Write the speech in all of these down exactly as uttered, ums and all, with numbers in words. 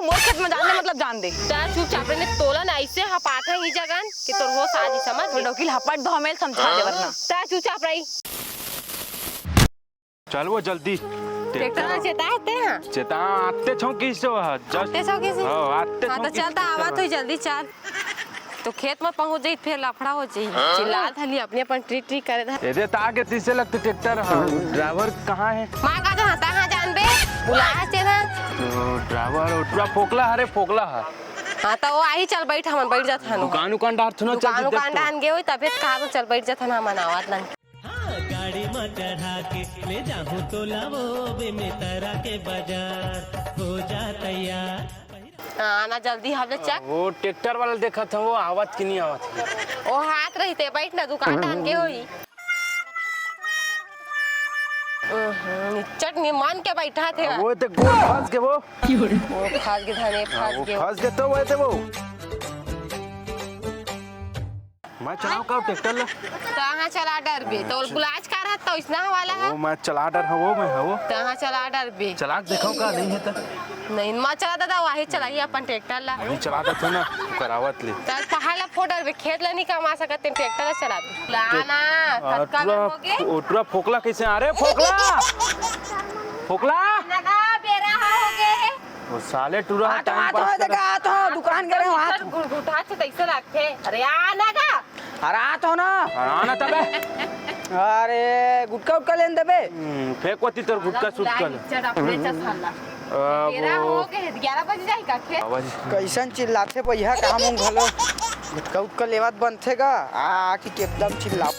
मोर खेत में जान दे, मतलब जान दे। ता चुपचाप रही, तोला ना ऐसे हपाटा ही जगन कि तोर होश आ जी, समझ तो गे? डौकी ल हपट दो, हमें समझा दे वरना। ता चुपचाप रही। चल वो जल्दी। ट्रैक्टर ला चेता है ते, हाँ? चेता आते छौ किसे वह, just आते छौ किसे? हाँ, आते हाँ, छौ तो किसे चलता, आवा वह। तो जल्दी चल। तो खेत में पहुंच जाई, फिर लफड़ा हो जाई। हाँ? चिल्लात हली अपने अपन टी टी करे था। एदे ता आगे तीसे लगते ट्रैक्टर, हाँ। ड्राइवर कहाँ है? माँ का जहाँ तहाँ जान बे, बुलाया से ना। तो ड्राइवर, ओ, पूरा फोकला हरे, फोकला है। हाँ, तो वो आही, चल बैठ, हमन बैठ जात हन। दुकान उकान डार थुनो, चल दुकान उकान डान गे होई, तबे कहा तो चल बैठ जात हन, हमन आवत लन। हाँ, गाड़ी म चढ़ा के ले जाहूं तोला वो बेमेतरा के बाजार, हो जा तैयार। हाँ, आना जल्दी हवे चक। वो ट्रैक्टर वाला देखत हवं, वो आवत कि नहीं आवत हे। ओ हाथ रहिते, बैठ ना, दुकान ढान के होई। उहुं, निच्चट निमन के बैठा थे। वो तो गोड़ फंस के वो। वो फंस के धने, हाँ, फंस वो के। फंस के तो वैसे वो। मैं चलाऊं का ट्रैक्टर ला? कहाँ चला डरबे? तो बुलाच का रहत तो इसना वाला है। वो मैं चला डर हवं, वो मैं हवं। कहाँ चला डरबे? चला के देखो का नहीं है तो। नहीं, मैं चला दादा, वही चलाही अपन ट्रैक्टर ला। अभी चला देथो ना, करावत ले। तो पहाड़ ला फोड़ डरबे, खेत ला नहीं कमा सकत, तें ट्रैक्टर ला चलाबे। ला ना, आ, कतका बेर टुरा, हो गे? ओ, टुरा फोकला कैसे आ रे? फोकला! फोकला! लगा, बेरा हो गे। वो साले टुरा आ तो, time आ तो, pass आ तो, कर। आ तो, दुकान करे हो, आ तो। गुड़गुटा से तैसे लागथे। अरे आ ना गा। अरे आ तो ना। अरे आ ना तबे। अरे गुटका उटका लेन देबे। हम्म, फेंक वती तोर गुटका सुटका ले। चल अपने चल साला। आ, तेरा वो हो गए, ग्यारह बज जाई का खेत? आवाज। कैसन चिल्लाथे भैया, काम उम घलो। गुटका उटका लेवत बनथे गा, आ, आ कि एकदम चिल्ला।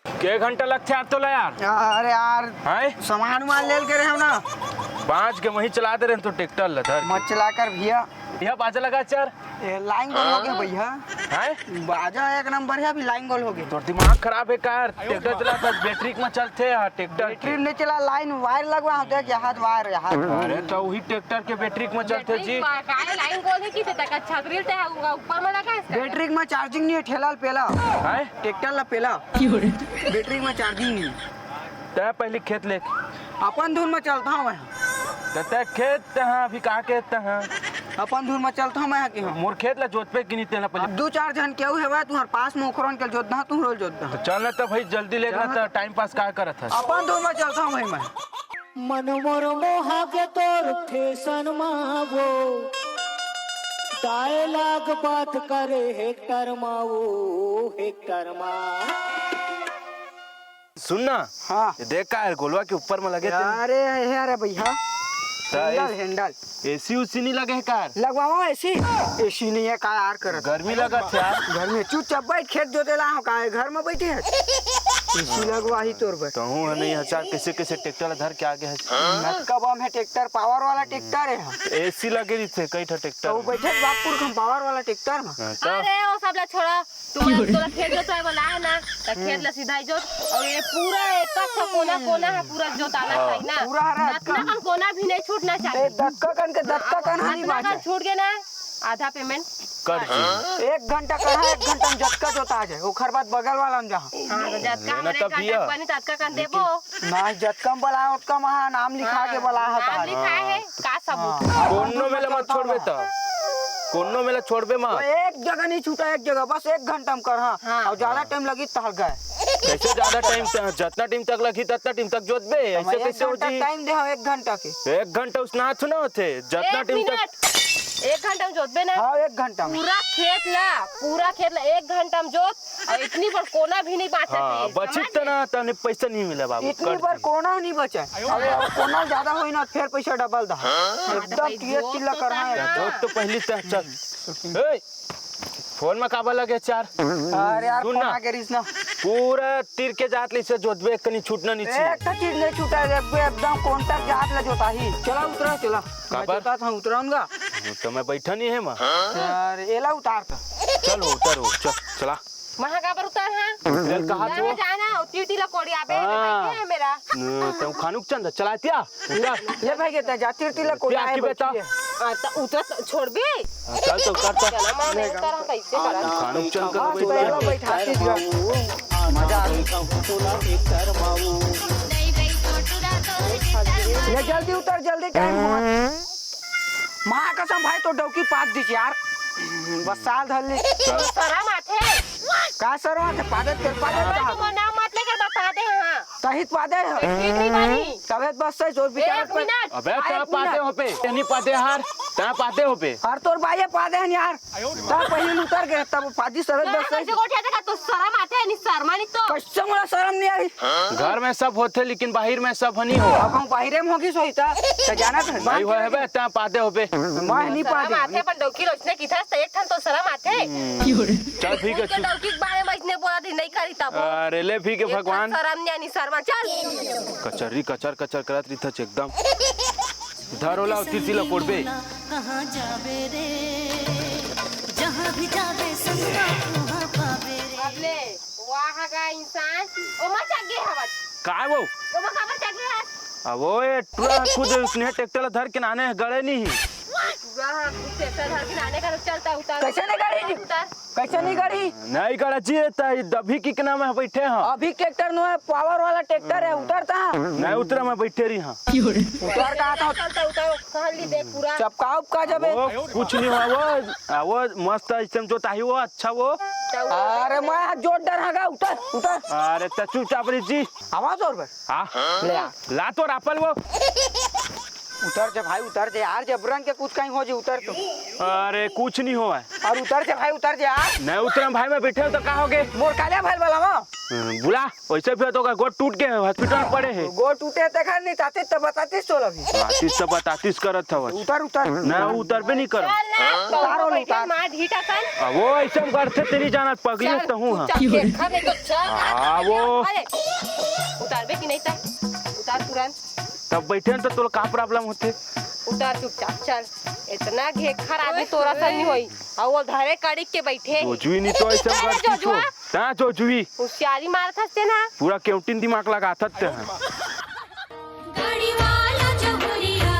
के घंटा लगथे यार तोला यार? अरे यार, हैं? सामान उमान लेल के रहे हो ना। बांच के वहीं चला दे रहे हैं तो ट्रैक्टर ला धर के। मत चला कर भैया। यह बाजा लगा चार। ए, लाइन गोल हो गया भैया। हैं? बाजा एक नंबर है, अभी लाइन गोल हो गया। तोर दिमाग खराब है कार? ट्रैक्टर चला था, बैटरी में चलते हैं ट्रैक्टर बैटरी के। नहीं चला, लाइन वायर लगवा हो, देख यहाँ वायर, यहाँ। अरे तो वही ट्रैक्टर के बैटरी में चलते जी। बैटरी का, काहे लाइन गोल है कि ते तक छतरी ते ऊपर में लगा इसका? बैटरी में चार्जिंग नहीं है, ठेला पेला। हैं? ट्रैक्टर ला पेला। बैटरी में चार्जिंग नहीं। तै पहली खेत लेके। अपन धुन में चलता हूँ मैं। त तै खेत तहाँ अभी का के तहाँ? अपन धुन में चलता हूँ मैं कि हाँ। मोर खेत ला जोतबे कि नहीं तेला पहली? अब दू चार झन केहू हेवय, तुहर पास में ओखरन के जोतना, तुहरो जोतना। तो चल ना तो भाई जल्दी लेके ना चल ना। तो टाइम पास का करत हस? अपन धुन में चलता हूँ भाई मैं। मन मोर मोहा के तोर फैशन मा वो, डायलॉग बात करे हेक्टर मा वो, हेक्टर मा। सुन ना। हाँ। ये देख का है, गोलवा के ऊपर में लगे थे। अरे, हे, अरे भैया। तो हैंडल, एस-, हैंडल। एसी उसी नहीं लगे है कार? लगवाओ एसी। एसी नहीं है का यार करत? गर्मी लगत है यार। गर्मी, चुपचाप बैठ, खेत जोते ला हो का है, घर में बैठे है। एसी लगवा ही तोर बर। कहूँ है नहीं, हजार कैसे कैसे ट्रैक्टर धर के आगे है। नक्का बम है ट्रैक्टर, पावर वाला ट्रैक्टर है। एसी लगे रही थे, कई ठा ट्रैक्टर तो में। बैठे बागपुर हम पावर वाला ट्रैक्टर में। हाँ, तो? अरे, वो सब ला छोड़ा। तोला, तोला खेत जोतवाए वाला है ना, त खेत ला सीधा ही जोत, और ये पूरा एक कोना, कोना है, पूरा जोताना हाँ। चाहिए ना। पूरा हरा दतना कन कोना भी नहीं छूटना चाहिए। ए, दतका कन के दतका कन हानि दतना कन बाचा। छूट गए ना, आधा पेमेंट। कट जी। एक घंटा कहाँ, एक घंटा में जतका जोता आ जाए, ओखर बाद बगल वाला में जहाँ। हाँ, तो जतका लेना हमरे तब घंटा दिया। बनी, ततका कन देबो। ना, जतका में बला, ओतका में हाँ, नाम लिखा के हाँ, बला है नाम तार। लिखा है, का सबूत? हाँ। कोनो मेला मत छोड़बे त। कोनो मेला छोड़बे मत। तो एक जगह नहीं छूटा, एक जगह बस एक घंटा में कर, हाँ। हाँ। और ज्यादा टाइम लगी तहर गए। कैसे ज्यादा टाइम तक? जितना टाइम तक लगी, ततना टाइम तक जोतबे। तो ऐसे मैं एक कैसे हो घंटा जी? टाइम दे, हाँ, एक घंटा के। एक घंटा उसना हाथ ना होते, जितना एक टाइम तक मिनट। एक घंटा में जोतबे ना? हाँ, एक घंटा में। पूरा खेत ला, पूरा खेत ला एक घंटा में जोत, और इतनी बड़ कोना भी नहीं बाचा हाँ, चाहिए, बचित समझ तो गए? ना, तने पैसा नहीं मिला बाबू, इतनी कट बार जी। कोना नहीं बचा। अबे कोना ज्यादा होई ना, फिर पैसा डबल दा। हाँ, एकदम तो भाई, टीएस जोत चिल्ला तो करना है। करना। जोत तो पहली तय चल। ए, फोन में काबर लगे चार? अरे यार, सुन फोन ना। आ गया रिस ना। पूरा तीर के जात ले से जोतबे, एक कनी छूटना नहीं चाहिए। एक तो चीज नहीं छूटा रे, एकदम कोंटर जात ले जोता ही। चला उतरा, चला। काबर? मैं जोता था, उतराऊंगा। तो मैं बैठा नहीं है माँ। यार, एला उतार था। चल उतर, चल, चला। वहाँ काबर उतर, हाँ? चल, कहाँ कहाँ तू? जाना? उती उती ला कोड़ी आबे, हाँ। बैठे है मेरा। न, तू खानुक चंद चलातिया। उतर। ले भाई, के जा, तीर तीर ला कोड़ी आए की बेटा। बैठी है। हाँ, तो उतर तो छोड़बे। हाँ, चल तो उतर तो। चला, मैं नहीं उतर, हम कैसे करा? खानुक चंद कर हाँ, बैठ। तो एला बैठा, तीर जा। मजा आ गई। नहीं गई छोटू दा तो। ये जल्दी उतर, जल्दी, टाइम हो। माँ कसम भाई, तो डौकी पाद दिस यार। बस साल धर ली। सरम आथे। का सरम आथे? पादे तेल पादे अरे, कहा। तुम नाम मत लेकर बता दे, हाँ। तहित पादे है। ठीक नहीं बनी। तबे तो बस सही जोर विचार एक पर। मिनट। अबे, तैं पादे हो पे, तैं नहीं पादे हार, तैं पादे हो पे। और तोर भाई पादे हैं यार। तब पहले उतर गए, तब पादी सरक हाँ, बस। कैसे गोठिया देखा, तो शर्म आते हैं, नहीं शर्मा नहीं तो। कैसे मोला शर्म नहीं आई? घर में सब होते, लेकिन बाहर में सब नहीं हो। अब हम बाहरे में होगी सोई ता, तो जाना तो नहीं हो है बे, तैं पादे हो बे। मैं नहीं शर्म पादे। आते, अपन डौकी रोचने की था, तो एक ठन तो शर्म आते। चल ठीक है, उनके चुप। डौकी के बारे में इसने बोला थी, नहीं करी तब। अरे ले भी के एक ठन भगवान। शर्म नहीं आनी, शर्मा, चल। कचरी कचर कचर करत रही था एकदम। धर ओला, तिरसी ला कोड़बे। कहाँ जाबे रे, जहाँ भी जाबे संगवा तुहाँ पाबे रे। अब ले, वाह गा इंसान, ओमा चघ गे हवत। काय वो? ओमा काबर चघ गे हस? अब वो ये टुरा खुद उसने ट्रैक्टर ला धर के नाने गड़े नहीं। टुरा हाँ, खुद ट्रैक्टर धर के नाने का तो चलता उतार। कैसे नहीं गड़ी? उतार। कैसे नहीं गड़ी? नहीं गड़ा जी, त दभी की के नाम है बैठे हाँ। अभी ट्रैक्टर नो है, पावर वाला ट्रैक्टर है, उतरता। नहीं उतरा, मैं बैठे रही हाँ। उतार का आता। चलता उतारो, कहली देख पूरा। चपका उपका जबे। वो कुछ नहीं हुआ, वो, आ, वो मस्त है, इसमें जो ताही वो अच्छा वो। अरे मैं हाथ जोड़ डर हगा, उतर, उतर। अरे त चुपचाप रही जी। आवाज और बर। हाँ। ले आ। ला तो रापल वो। उतर जे भाई, उतर जे यार, जबरन के कुछ कहीं हो जी, उतर तो। अरे कुछ नहीं हुआ है। और उतर जे भाई, उतर जे यार। नहीं उतरा भाई, मैं बैठे हूँ तो का हो गए? मोर काले भाई वाला वो। हम्म, बुला। वैसे भी तो ओकर गोड़ टूट के हॉस्पिटल में पड़े है। गोड़ टूटे ते घर नहीं तातीस तो बतातीस तो लगी। बतातीस तो बतातीस करत हवस। उतर, उतर। ना, उतरबे नहीं करब। चल ना, उतारो, उतार। मार ढीठा कर। आ, वो ऐसे में करते तेरी जाना पगली चल, तो हूँ, हाँ। चुपचाप बैठ, घर में तो चल। हाँ, वो। अरे, उतारबे कि नहीं उतार? उतार तुरंत। तब बैठे हैं तो तोला का प्रॉब्लम होते? उतार चुपचाप, चल। इतना घेखर आदमी तोरा सा नहीं होई। और वो धरे कड़ी के बैठे। जोजुई नहीं तो ऐसे अरे, करती तो। जोजुआ। ता जोजुई। होशियारी मारत हस ते ना। पूरा केवटिन दिमाग लगात हस ते। गाड़ी वाला चहुरिया,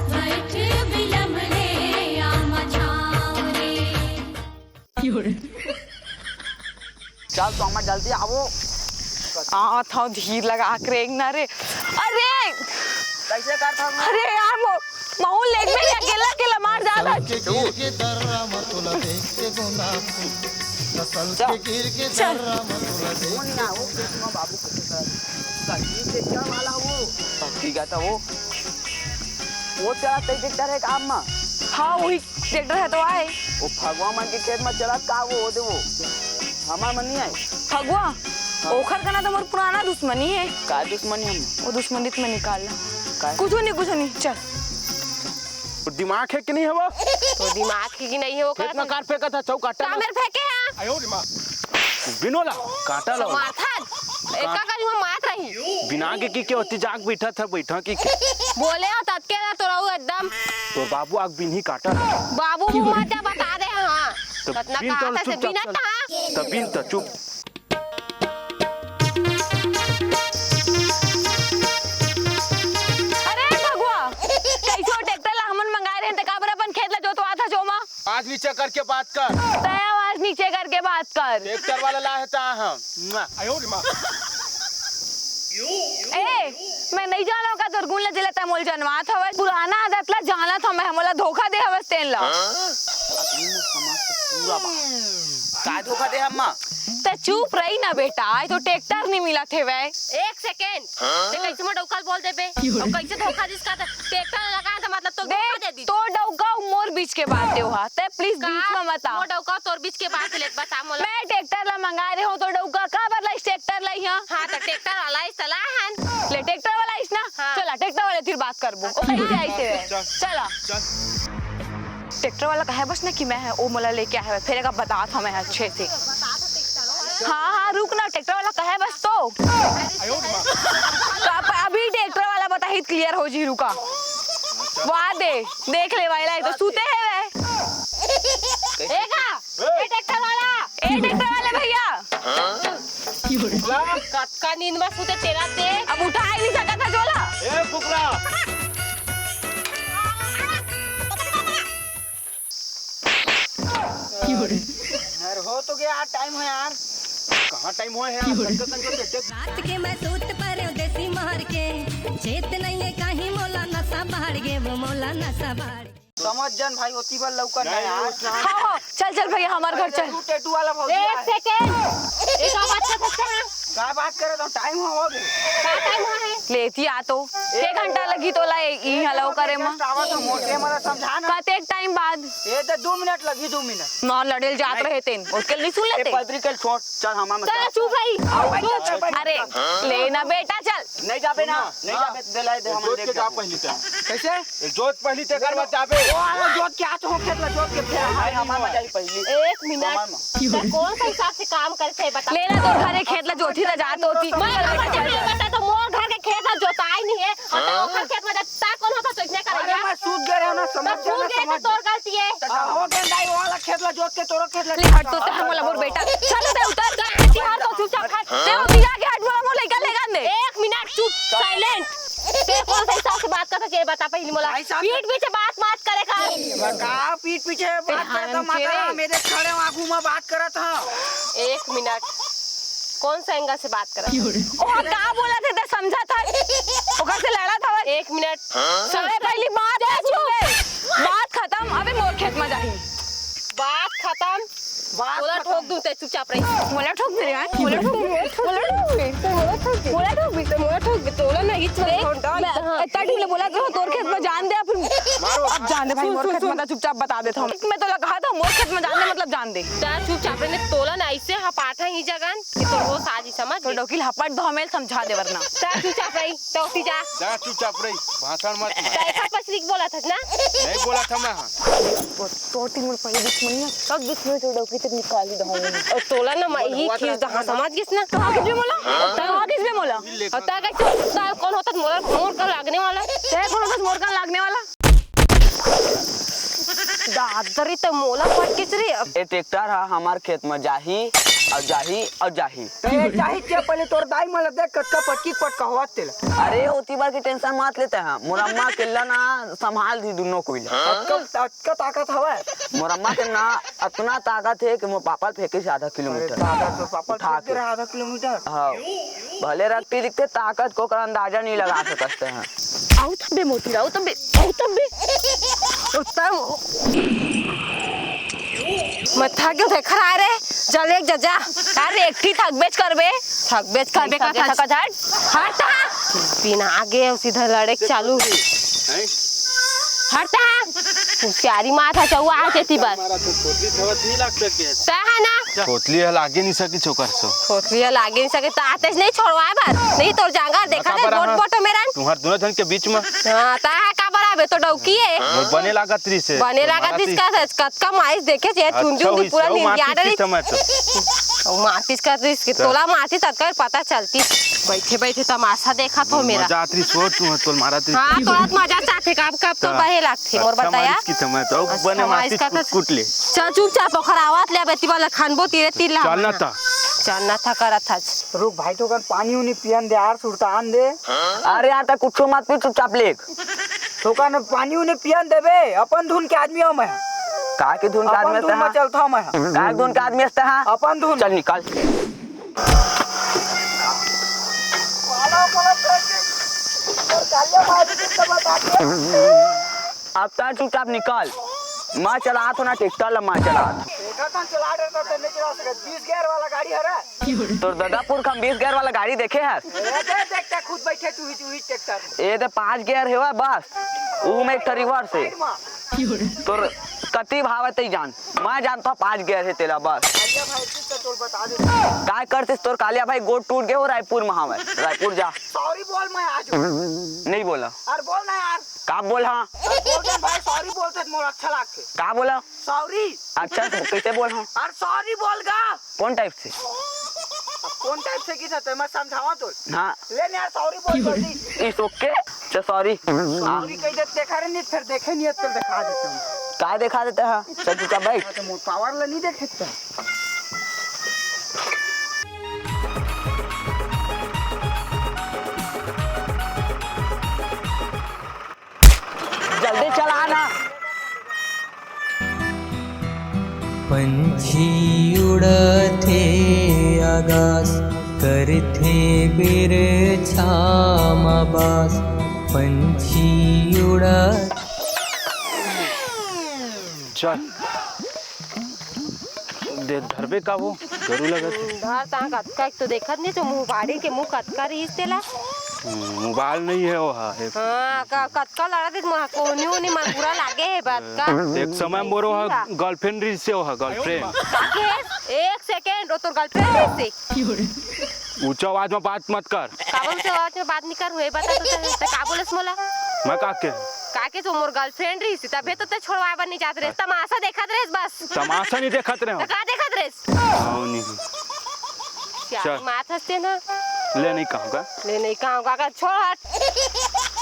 बैठ बिलम ले आमा छाँव रे। चल, तो हमार जल्दी आवो। आवत हव, धीर लगा के रेंग ना रे। अरे! कैसे करत हव? अरे यार, मो-, महू लेग में अकेला, अकेला मार जात हस। के गिर के दर्रा म तोला देख के गोंदा फूल। नसल के गिर के चल। दर्रा म तोला देख के वो नहीं, वो खेत में बाबू को कहीं से क्या वाला वो? ठीक है, तो वो, वो चला तई ट्रैक्टर है काम में। हाँ, वही ट्रैक्टर है तो आए। वो फगवा मन के खेत में चलत का वो होते वो? हमार मन नहीं आए। फगवा? हाँ। ओखर कना तो मोर पुराना दुश्मनी है। का दुश्मनी हम? वो दुश्मनी तो मैं निकाल ला। का? कुछ नहीं, कुछ नहीं, चल। वो दिमाग है कि नहीं है वो? तो दिमाग है कि नहीं है वो खेत में का? कार फेंका था, चौकाटा का में। मेरे फेंके हैं? बिनोला, काटा लो। माथा, एका करी में मात रही। बिना के की, के होती जाग बैठा था, बैठा की के। बोले हो ततके ना तो रहू एकदम। तोर बाबू आग बिनही काटा। बाबू मुँह मत जा बता दे, हाँ। तो कतना बिन कहा तो था से चुपचाप बिना चल। कहा। तो बिन तो चुप। अरे भगवा, कैसे ट्रैक्टर ला हमन मंगाए रहे, ते काबर अपन खेत ला जोतवा था जोमा? आज नीचे करके बात कर। तय आवाज नीचे करके बात कर। ट्रैक्टर वाला ला है ता हम। मुआ। ए, मैं नहीं जानो का तोर गुण ला जिला तय मोल जनवात हवस। पुराना आदत ला जानत हवं मैं, मोला धोखा दे हवस तेन ला। अभी मोर समाज से पूरा बाहर। का धोखा दे हम्मा? तय चुप रही ना बेटा, आज तो ट्रैक्टर नहीं मिला थे वै। एक सेकेंड। ते कैसे मोर डौका ल बोल देबे? और कैसे धोखा दिस का? ट्रैक्टर लगा था, मतलब तो धोखा दे दी। तो डौका मोर बीच के बात है वहाँ। ते प्लीज का? बीच में मत आ। मोर डौका तोर बीच के बात ले, बता मोला। मैं ट्रैक्टर ला मंगा रहे हूँ, तो डौका का बदला इस ट्रैक्टर लाई हाँ? हाँ, तो ट्रैक्टर वाला इस चला हन। ले ट्रैक्टर वाला इस ना? हाँ। चला, ट्रैक्टर वाले फिर बात करबो। ओ कहीं जाए से है। चल। चला। चल। ट्रैक्टर वाला कहे बस ना कि मैं है, ओ मोला लेके आए हवय, फेर एका बतात हवं मैं अच्छे से। हाँ, हाँ, रुक ना, ट्रैक्टर वाला कहे बस तो। तो आप अभी ट्रैक्टर वाला बताही, क्लियर हो जी, रुका। वाह दे, देख ले भाई, लाई तो सूते है वह। ए का? ए ट्रैक्टर वाला, ए ट्रैक्टर वाले भैया। कतका नींद में सूते तेला ते। अब उठा ही नहीं सकता था झोला। ए फुकरा। यार, हो तो गया यार, टाइम हो यार। कहाँ टाइम हो है यार? कंजो, कंजो, देख, देख। रात के मैं सूत परेंव देसी मार के, चेत नइये काहीं समझ जन भाई, ओती बर लौका नहीं, नहीं, नहीं, यार। उतना हाँ, हाँ, चल, चल भैया, हमार घर चल। टैटू, टैटू वाला भौजी एक आए। सेकेंड, एक बात कर सकते हैं? का बात करत हो? टाइम हो गए। का टाइम हो है? लेती आ तो, एक घंटा लगी तोला, ए-, ई हलो करे मा। आवत हो, मोटे मला समझा ना। कतेक टाइम बाद? ये तो दो मिनट लगी, दो मिनट। ना लड़ेल जात नहीं। रहे तेन, ओतके नहीं सुन लेते। पदरी के छोड़, चल हमार चल, चुप रही। आओ, चुप। चल, चल, अरे, चल। ले ना बेटा, चल। नहीं जाबे ना, नहीं जाबे, दिलाई दे, हम जोत देख के जा लेबो। पहली तक। कैसे? ए, जोत पहली तक करवा जाबे। ओ, अरे, जोत के हाथ हो, खेत ला जोत के फेर। भाई, हमार मजा ही पहली। एक मिनट। हमार म- तो कौन सा हिसाब से काम करते हैं, बता। लेला तो घरे खेत ला जोती ला जात होती। मैं हमर घर के बता तो मोर घर के खेत ला जोताई नहीं है। और तो ओकर खेत में जाता कौन होता तो इतने अरे, करेगा। मैं सूत गए रहे ना, समझ तो सूत गए तो तोर गलती है। तो हो गए दाई वाला खेत ला जोत के तोरो खेत ला ले हट तो ते मोला मोर बेटा। चल ते उतर। तो हर तो चुपचाप खा। ते वो पिया के हट मोला मोर लइका लेगा ने। एक मिनट चुप, साइलेंट। ते कौन सा हिसाब से बात करता है, बता पहले मोला। भाई साहब। पीठ पीछे बात मत करे कर। का पीठ पीछे बात करता, माता राम, मेरे खड़े आगू में बात करत हा। एक मिनट, कौन सा एंगल से बात करत हा? ओ का बोलत हे, ते समझत हा? ओकर से लड़त हवय। एक मिनट। सबले पहली बात सुन ले। बात खत्म, अबे मोर खेत में जाही। बात खत्म। बात तोला खत्म। ठोक दूं ते चुपचाप रही। मोला ठोक दे रे, मोला ठोक दे, मोला ठोक दे, मोला ठोक दे, मोला ठोक दे, मोला ठोक दे, तोला ना इतना देख, ठोक डाल। मैं इतना ढीले बोला तो तोर खेत में जान दे, फिर मारो। अब जान दे भाई, सुन, मोर सुन, खेत में सुन। चुपचाप बता देता हूँ। मैं तो लगा था मोर खेत में जान दे, मतलब जान दे। जा चुपचाप रही, तोला ना ऐसे हपाटा ही जगन कि तोर होश आ जी, समझ तो गए? डौकी ल हपट दो, हमें समझा दे वरना। जा चुपचाप रही, तो उठी जा। जा चुपचाप रही, भाषण मत मार। जा एक हाथ पसरी के बोला था ना? नहीं बोला था मैं, हाँ। वो तोर तीन मोर पहले दुश्मनी है, सब दुश्मनी तो डौकी तक निकाल ही दो। और तोला ना मैं ही खींच दहा, समझ गिस ना? तो हाँ, किस भी बोला? तो हाँ, किस भी बोला? और ता कैसे, ता कौन होता मोर, मोर का लागने वाला? ते कौन होता मोर का लागने वाला? दादरी ते मोला पटकिस रे। अब ए ट्रैक्टर हा हमार खेत में जाही और जाही और जाही। ते जाही के पहले तोर दाई मन ला देख कतका पटकी पटकवात तेला। अरे ओती बार की टेंशन मत लेते हैं, मोर अम्मा अकेला ना संभाल दी दुनों कोई ला। अतका, अतका ताकत हवय? मोर अम्मा के ना अतना ताकत है कि मोर पापा ल फेंके से आधा अरे किलोमीटर। दादा, तोर पापा ल उठा फेंक दे के। रहा आधा किलोमीटर? हाँ, भले रखती दिखते ताकत को ओकर अंदाजा नहीं लगा सकते हैं। आउ तब्बे मोती, आउ तब्बे, आउ तब्बे। उत्तम। मत्था क्यों देख रहा है रे? जल एक जजा। अरे, एक ठी थकबेच करबे। थकबेच करबे का थक-, थक-, थक-, हट। हट हाँ। बिना आगे सीधा लड़े चालू। हैं? हट हाँ। होशियारी मार था चौवा आ जेती बर। मारा तो खोतली थवत नहीं लाग सके। तै है ना? खोतली हल आगे नहीं सकी छोकर सो। खोतली हल आगे नहीं सके, तो आते नहीं छोड़वाए बर। नहीं तोर जांगर देखा बता दे, बड़ा गोट हाँ। बोटो मेरन। तुम्हार दोनों जन के बीच में। हाँ, ता है का बराबर तो डौकी है। मोर बने लागत रही से। बने लागत रही से। कतका माइस देखे जे अच्छा चुंदुन दी हुई पूरा से, वो निंदिया मारती डरी। सिस्टम है तो। वो मारती कर रही इसके, तो। तोला मारती तब कर पता चलती। बैठे बैठे तमाशा देखा तो मेरा। मजा आत रही सो, तू तोल मारत रही। हाँ, तोला तो मजा चाहते, कब कब तो तो। बहे लागते, मोर अच्छा बताया। मारिस की तो मैं तो अच्छा बने मारिस मारती का कुट, तो। कुट ले। चल चुपचाप ओखर आवत ले, बेटी वाला खानबो तीरे तीर ला। चलना था। चलना था करत था। रुक भाई, तो कर पानी उनी पियन दे यार, सुरतान दे। अरे यार, ता कुछो मत पी, चुपचाप लेग। थोकन पानी उनी पियन देबे, अपन धुन के आदमी हूँ मैं। का के धुन के अपन आदमी धुन हस में तहाँ? चलता हूँ मैं। का के धुन के आदमी हस तहाँ? अपन धुन। चल निकल। अब तहाँ चुपचाप निकल। मैं चलात हूँ ना ट्रैक्टर ला, मैं चलात हूँ। देखा था चला डरता था, नहीं चला सकत। बीस गियर वाला गाड़ी हरा। तोर ददापुर खम बीस गियर वाला गाड़ी देखे हस? ए, दे, देख, देख, खुद बैठे तू ही, तू ही ट्रैक्टर में। ए दे पाँच गियर हेवय बस, उहू में एक ठो रिवर्स हे। साइड में। तोर कति भाव हे तई जान, मैं जानता हूँ पाँच गियर हे तेला बस। कालिया भाई, तू तो तोर बता दे। काय करतिस तोर कालिया भाई गोड़ टूट गए हो रायपुर में हवय, रायपुर जा। सॉरी बोल मैं आज। नहीं बोला। अरे बोल ना यार। का बोल हाँ? अरे बोल दे भाई, सॉरी बोलते तो मोर अच्छा लागते। का बोला? सॉरी। अच्छा, तो कैसे बोल हाँ? अरे सॉरी बोल गा। कौन टाइप से? अब कौन टाइप से की था, मैं समझावा तो। हाँ। ले ना यार, सॉरी बोल जल्दी। It's okay। अच्छा, सॉरी। सॉरी कह दे, देखा रे, नहीं फिर देखे नहीं, चल दिखा देता हूँ। का दिखा देता है? चल, चुपचाप बैठ। हाँ, तो मोर पावर ला नहीं देखे तो। जल्दी चला ना। पंछी उड़त हे आकाश, करथे बिरछा म बास। पंछी उड़त चल। दे, धरबे का वो? गरू लगत हे। धर ता, कतका एक तो देखत नहीं, तो मुंह बाड़ी के मुंह कतका रहीस तेला। हम्म, मोबाइल नहीं है वो हा, एक हाँ, क-, कतका लड़ा दे, मोह कोनी उनी मन बुरा लागे हे बात का। एक समय मोरो हा, का? Girlfriend रहीस हे वो हा, girlfriend। का के? एक second, वो तोर girlfriend रहीस हे। ऊंचा आवाज में बात मत कर। काबर ऊंचा आवाज में बात नहीं कर हुए, बता तो ते, ते का बोलेस मोला? मैं का के? का के तो मोर girlfriend रहीस, तभे तो ते छोड़वाए बर नहीं जात रहेस, तमाशा देखत रहेस बस। तमाशा नहीं देखत रहे हो। तो का देखत रहेस? आओ नहीं। क्या चल। मात हंसते ना? ले नहीं कहूँगा। ले नहीं कहूँगा का, छोड़ हट।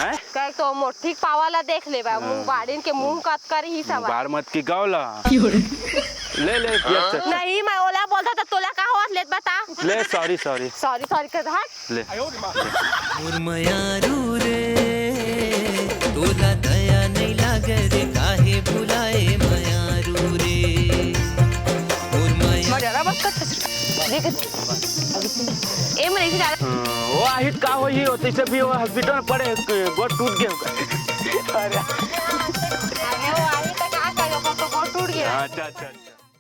हैं? कह तो मोर ठीक पावा ला देख ले बा, मुंह बाड़िन के मुंह कतका रहीस हवा। बार मत की गाँव ला। ले, ले, पिया, चल, चल। नहीं, मैं ओला बोलता तो तोला का होत लेत बता। ले, sorry, sorry। Sorry, sorry कर हट। ले। मोर मयारू रे, तोला दया नहीं लागे रे, काहे बुलाए मयारू रे। मोर मया- मजा ना बस कर। देख, ए, मैं नहीं जा रहा। हाँ, वो आहित का होई हो, तैसे भी वो hospital में पड़े, गोड़ टूट गया होगा। अरे। अरे, वो आहित का का करो, तो गोड़ टूट गया। अच्छा, अच्छा, अच्छा।